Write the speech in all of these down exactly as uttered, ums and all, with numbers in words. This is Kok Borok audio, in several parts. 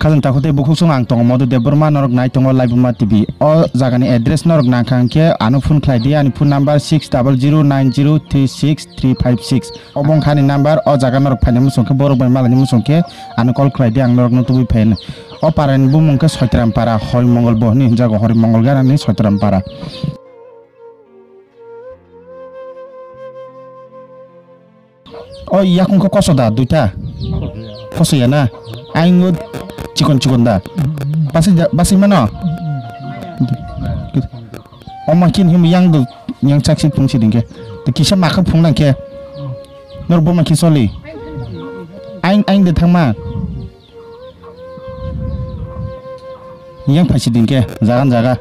Khajang takhuk tei bukhuk song ang tongo Madhu Debbarma, norok nai tongo Laibuma T V. O jagani address norok nangkha hwnkhe ano phone khlai di, ani phone number six double zero nine zero three six three five six. Obo wngkha ani number, o jaga norok phaina muchung khe, borok bai malaini muchung khe ano call khlai di, ang norokno tubui phai hwnwi. O parani bumung khe Soitram para, Hori Mongol bo hwnwi hwnjago, Hori Mongol ganani Soitram para. O yakung khe koso da duita? Koso ya na? Ayung chikon chikon da? Basi da, basi mano? O ma kin him yang do, yang chak si phung si ding khe. To kisa ma khe phung nang khe. Nor bo ma khe soli. Ayung, ayung de thang ma. Yang phaisi din khe, jaga jaga.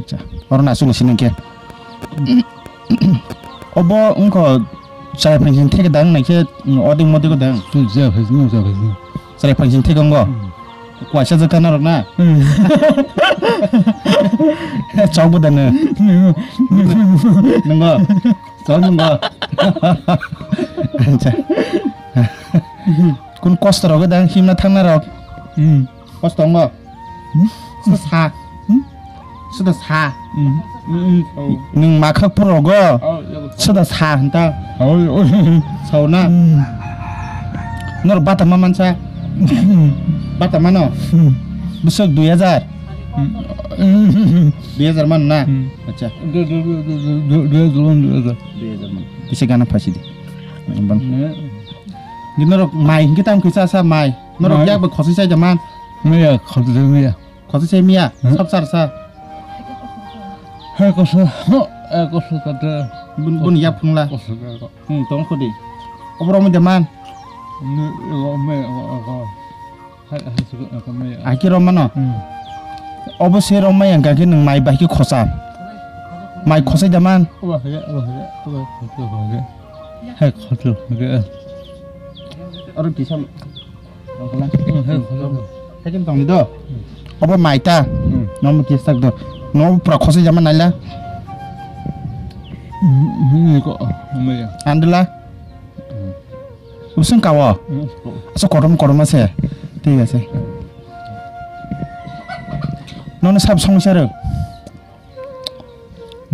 Acha, oro na sulo sining khe. Obo wngkho chwrai phangsing theke dang nai khe, oding moding ko dang. Chwrai phangsing, chwrai phangsing. Chwrai phangsing theke wngkho. Hmm. Kuaisa jwkha norok na? Hmm. Chok bo dano. Nungo? Chok nungo? Acha. Kun kosto rok da himna thangna rok? Hmm. Kosto ngo? Hmm? Sida sa. Hmm? Sida sa. Hmm. Hmm. Nung makhak puro go? Oh, iya, betul. Sida sa hanta. Oh, iya, oh. Sao na? Hmm. Nor bata ma mansa? Hmm. Bata mano? Hmm. Besok dua hajar? Hmm. Dua hajar man na? Hmm. Acha. Dua, dua, dua, dua, dua, dua hajar man, dua hajar. Dua hajar man. Kisa gana phasi di. Bang. Hmm. Di norok mai hingke tam kisa sa mai. Norok mai. Yak ba khosi sai jaman. Maya, khosi sai maya. Khosi sai maya. Hmm? Sab sar sa. Hai koso. Ho, eh, koso kata. Bun, bun yak phungla. Koso kata. Hmm, tong khodi. Obro mo jaman. Ni, ego, me, ego, ego. Hai, hai, suka, ego, me. Aki romano. Hmm. Obo se romai yang kaki nung mai bahki khosa. Mai khosai jaman. Obo hai, obo hai, obo hai, obo hai. Hai, khoto, hai. Oro kisam. Hai, khoto. Hai, kin tong ni do. Obo mai ta. Hmm. Nomo kisak do. Nomo pura khosai jaman naila. Hmm, hmm, ko, oh, mai ya. Andela. Hmm. Usung kawo. Hmm, ko. Asa korom korom ase. Thik ase. Nono sab songwi saro.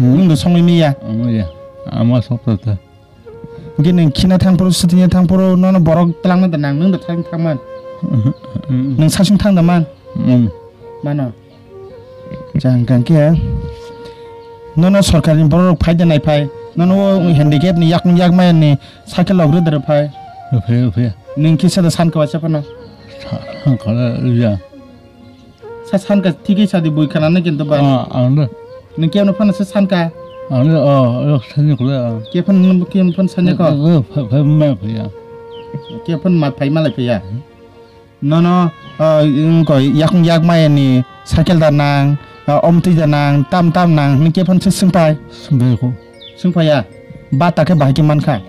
Hmm. Nwng do songwi miya. Amo ya. Amo sok ta ta. Hingke nwng khina thangphuru, swtwngya thangphuru, nono borok twlangna da nang, nwng da thang thangman. Hmm. Nwng sasung thang da man. Hmm. Mano. Chang kang khe. Nono sorkarni borok rok phai da nai phai. Nono o handicap ni yakung yak maya ni cycle rok rwda rw phai. Rw phai, rw phai. Nwng kisa da san kwasa phano. Sa-, san kwasa ya. Sa sanka thikhe sadi bui khana nai kintu ba. Ah, ang de. Nung kebo no phano se sanka. Ang de, oh, oh, sani kule, ah. Ke phano nung ke phano sanya ko. Eh, eh, phai, phai ma phai ya. Ke phano ma phai ma lai phai ya. Hmm. Nono, ah, wng koi yakung yak maya ni cycle da nang, ah, omtwi da nang, tam tam nang, nung ke phano se swng phai. Swng phai ko. Swng phai ya. Bata khe bahai khe man kha.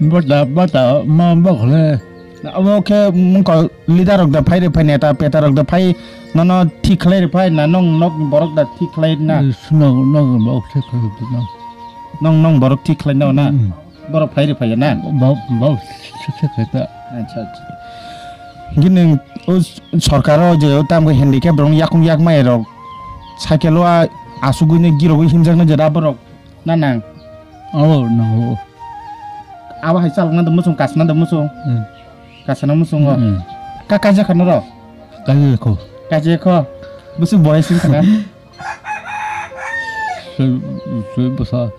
Bata, bata, ma, bokhle. Na, omo khe mungkol leader rok da phai rw phai, neta peta rok da phai, nono thik khlai rw phai, na nong nok borok da thik khlai na? Nok, nok borok thik khlai rw na. Nong, nong borok thik khlai na, na? Hmm. Borok phai rw phai na? Bo, bo, thik, thik khlai ta. Acha, acha. Gini, o sorkar o je o tam khe handicap rok yakung yak mai rok, cycle o a-, asugui ne girogui himjak na je da borok. Na nang? Abo nango. Abo hai chalokna da muchung, kasna da muchung. Hmm. Kasna muchung o. Hmm. Ka kaija kha noro? Kaija kho. Kaija kho. Busi boyes wng khana? Soi, soi bosor.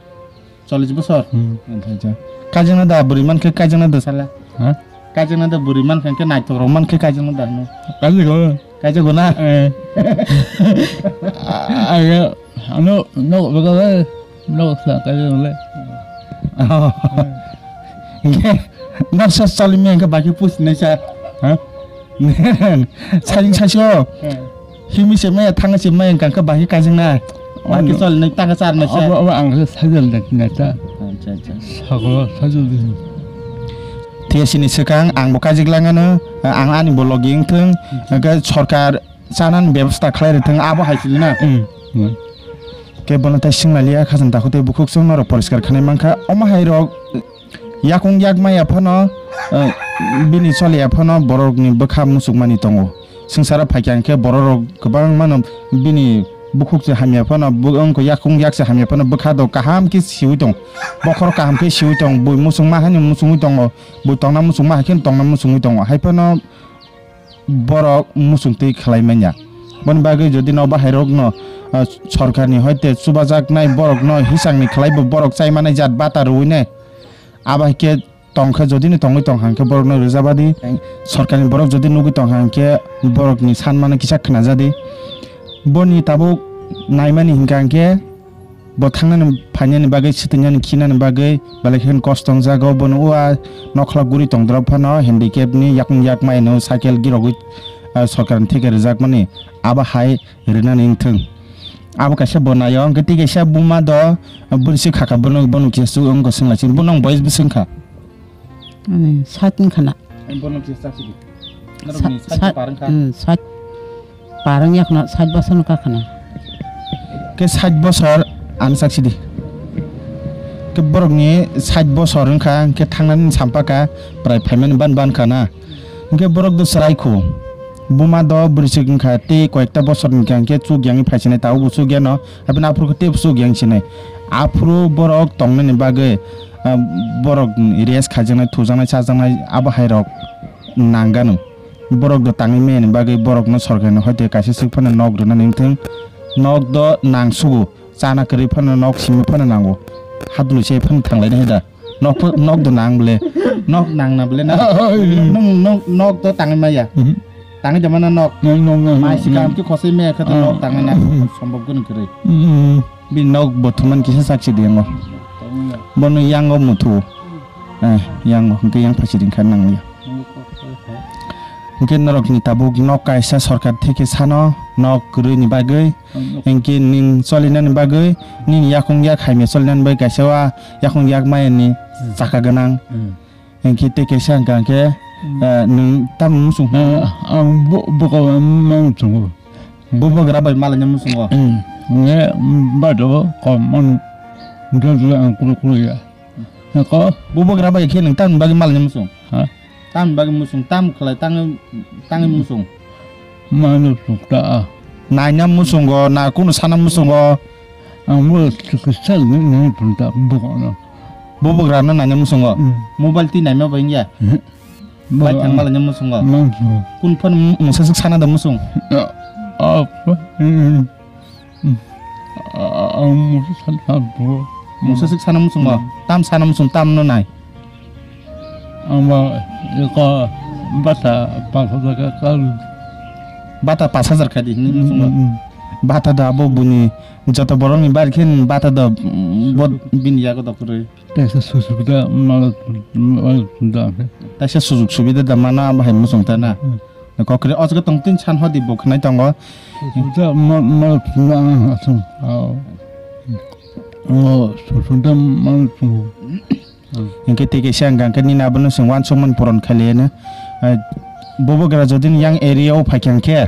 Chollish bosor? Hmm. Acha, acha. Kaijakna da bwrwi man khe kaijakna da sala? Ha? Kaijakna da bwrwi man khe, khe naithok rok man khe kaijakna da hino? Kaijak kho. Kaijak kho na? Eh. A-, a-, ano, no, baka, no, sa, kaijak le. Oh. Hingke, nor sa choli meng khe baki pusi nai sa. Ha? Sajing sasio. Eh. Himi se maya, thanga se maya, kangkha baki kajing na. Baki choli nai, taka char nai sa. Abo, abo ang khe sajal nai, nai ta. Acha, acha. Sagolo sajal di. Thiyasini swkang ang bo kajik langano, ang ani bo logi wngthwng, hwnkhe sorkar chanani bebosta khlai rwthwng, abo hai sili na. Hmm, hmm. Khe bono tai swngna liya, khajang takhuk tei bukhuk chwng norok poriskar khanai mankha. Omo hai rok Yakung yak maya phano, eh, bini choli ya phano borokni bwkha muchukmani tongo. Swngcharo phaikha hwnkhe bororok kwbangmano bini bukhuk se hamya phano, bu-, wngkha yakung yak se hamya phano bwkha do kaham khe siwi tong. Bokhorok kaham khe siwi tong, bui muchungma haino muchungwi tongo, bui tongna muchungma hai kheno tongna muchungwi tongo. Hai phano borok muchungtwi khlai manya. Boni bagwi jodi no bahairokno, ah, sorkarni hoite chubajaknai borokno hisangni khlaibo borok chai manai jat bata rwinai. Abo hai khe tongkha, jodi no tongwi tongkha hwnkhe borokno rwjabadi. Sorkarni borok jodi nugwi tongkha hwnkhe borokni sanmano kisa khnajadi. Boni tabuk naimani hinkha hwnkhe bo thangnani phainani bagwi, swtwingnani khinani bagwi belai khe kosto wngjago. Bono o a nokhlak guri tongdorok phano handicap ni yakung yak maino cycle girogwi, ah, sorkarni theke rwjakmani abo hai rwnani wngthung. Abo kaisa bo naio, hwnkhe tei kaisa buma do, ah, bwrwi se khakha bono, bono kisa swk wngkha swnglaising, bono ang boyes bwswk wngkha. Ani sat wngkha na. Bono kisa chasi di. Sa-, Norokni sat sat, parang kha. Hmm, sat parang yakna sat bosor no kakha na. Ke sat bosor ang chasi di. Ke borokni sat bosor wngkha, ke thangnani sampaka prai phaimani ban ban kha na. Hwnkhe borok do chwrai kho. Buma do bwrwi se wngkha tei koyekta bosorni hwnkhe chuk yangwi phaisinai, tabukbo chuk yano. Hapheno aphuru khe teibo chuk yang sinai. Aphuru borok tongnani bagwi, ah, borok rest khaijaknai, thujaknai, chajaknai abo hai rok nang gano. Borok do tangwi maya ni bagwi borokno sorkarni hoite kaisa swk phano nok rwnani wngthung. Nok do nang sugo, chana kwrwi phano nok simi phano nango. Hadulwi se phano thanglaina hai da. Nok pho, nok do nang ble. Nok nang na ble na. Ah, ah, ah. Nwng nok, nok do tangwi maya. Mhm. Tangwi da mana nok. Nok, nok, nok, Mai nok, si kam nok. Ki khosoi maya khe to Ah. Nok tangwi na. Mhm. Sombok gwn kwrwi. Mhm. Bini nok bo thumani kisa sak si di yango. Bono yango muthu. Eh, yango hwnkhe yang phasi ring kha nang ya. Hwnkhe norokni tabuk nok kaisa sorkar theke sano nok kwrwini bagwi, hwnkhe ning cholinani bagwi, nini yakung yak hamya cholinani bagwi kaisa wa yakung yak mayani chaka gwnang. Hwnkhe tei kaisa hwnkha hwnkhe, eh, nwng tamo muchung? Eh, ang bo-, bokol ma muchungo. Bubagra bai malaina muchungo? Hmm. Nge, mm, bato kom man, dodol ang kulu kulu ya. Nako? Bubagra bai khe nwng tamni bagwi malaina muchung? Ha? Tamni bagwi muchung, tam khlai tangwi, tangwi muchung? Mano sukta. Naina muchungo, na kunu sana muchungo? Ang bo sikisa ni, ni punta bukono. Bubagra no naina muchungo? Hmm. Mobile twi naima bai wngya? Hmm. Bai thang malaina muchungo. Mang sugo. Kun phano mungsa swk sana da muchung? Ah, ah, mm, mm. Ah, ah, mungsa sana sana sugo. Mungsa swk sana muchungo. Mm. Tam sana muchung, tam no nai. Ang ba eko bata pas hajar ka karu. Bata pas hajar ka di hinwi muchungo. Mm, mm. Bata da abo buni joto borokni bari khe bata da, mm, bo bini yago da kwrwi. Taisa sujug subida mala, mala tunda. Taisa sujug subida da mana bahai muchung ta na. Hmm. Kokre o jaga tong tin san hodi bo khnai tongo. Sujug subida ma-, mala tunda ang asung. Ao. Ngo sujug subida mala tunda. Hingke tei kaisa ang khe nini abono chwng uansukmani puron khailaiya no. Ai, bubagra jodi ni yang area o phaikha hingkhe,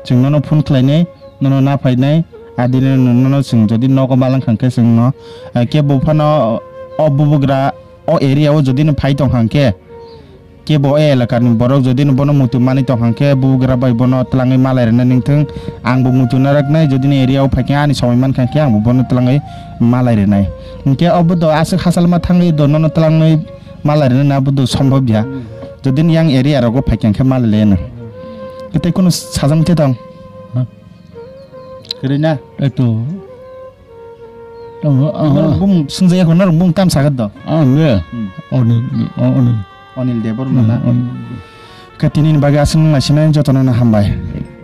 chwng nono phone khlainai. Nono na phainai, adini nono chwng jodi nogo malang kha hwnkhe chwngno, eh, kebo phano o bubagra o area o jodi no phai tong kha hwnkhe, kebo o elakani borok jodi no bono muitu manwi tong kha hwnkhe bubagra bai bono twlangwi malai rwnai ningthwng, ang bo muitu naraknai jodi no area o phaikhe ani somoi mankha hwnkhe ang bo bono twlangwi malai rwnai. Hwnkhe obo do aswk hachal ma thangwi do nono twlangwi malai rwnai na bo do sombhob ya. Jodi no yang area rogo phaikha hwnkhe malai laino. Tei kunu sajang tei tong. Kwrwi na? Eto. Tamo, aha. Norok bumung swngjak ya kho, norok bumung tam sagat do? Ang de. Hmm. Oni, oni. Onil Debbarma na? Hmm, oni. Khe tini ni bagwi aswk nung naisinai jotono no hambai.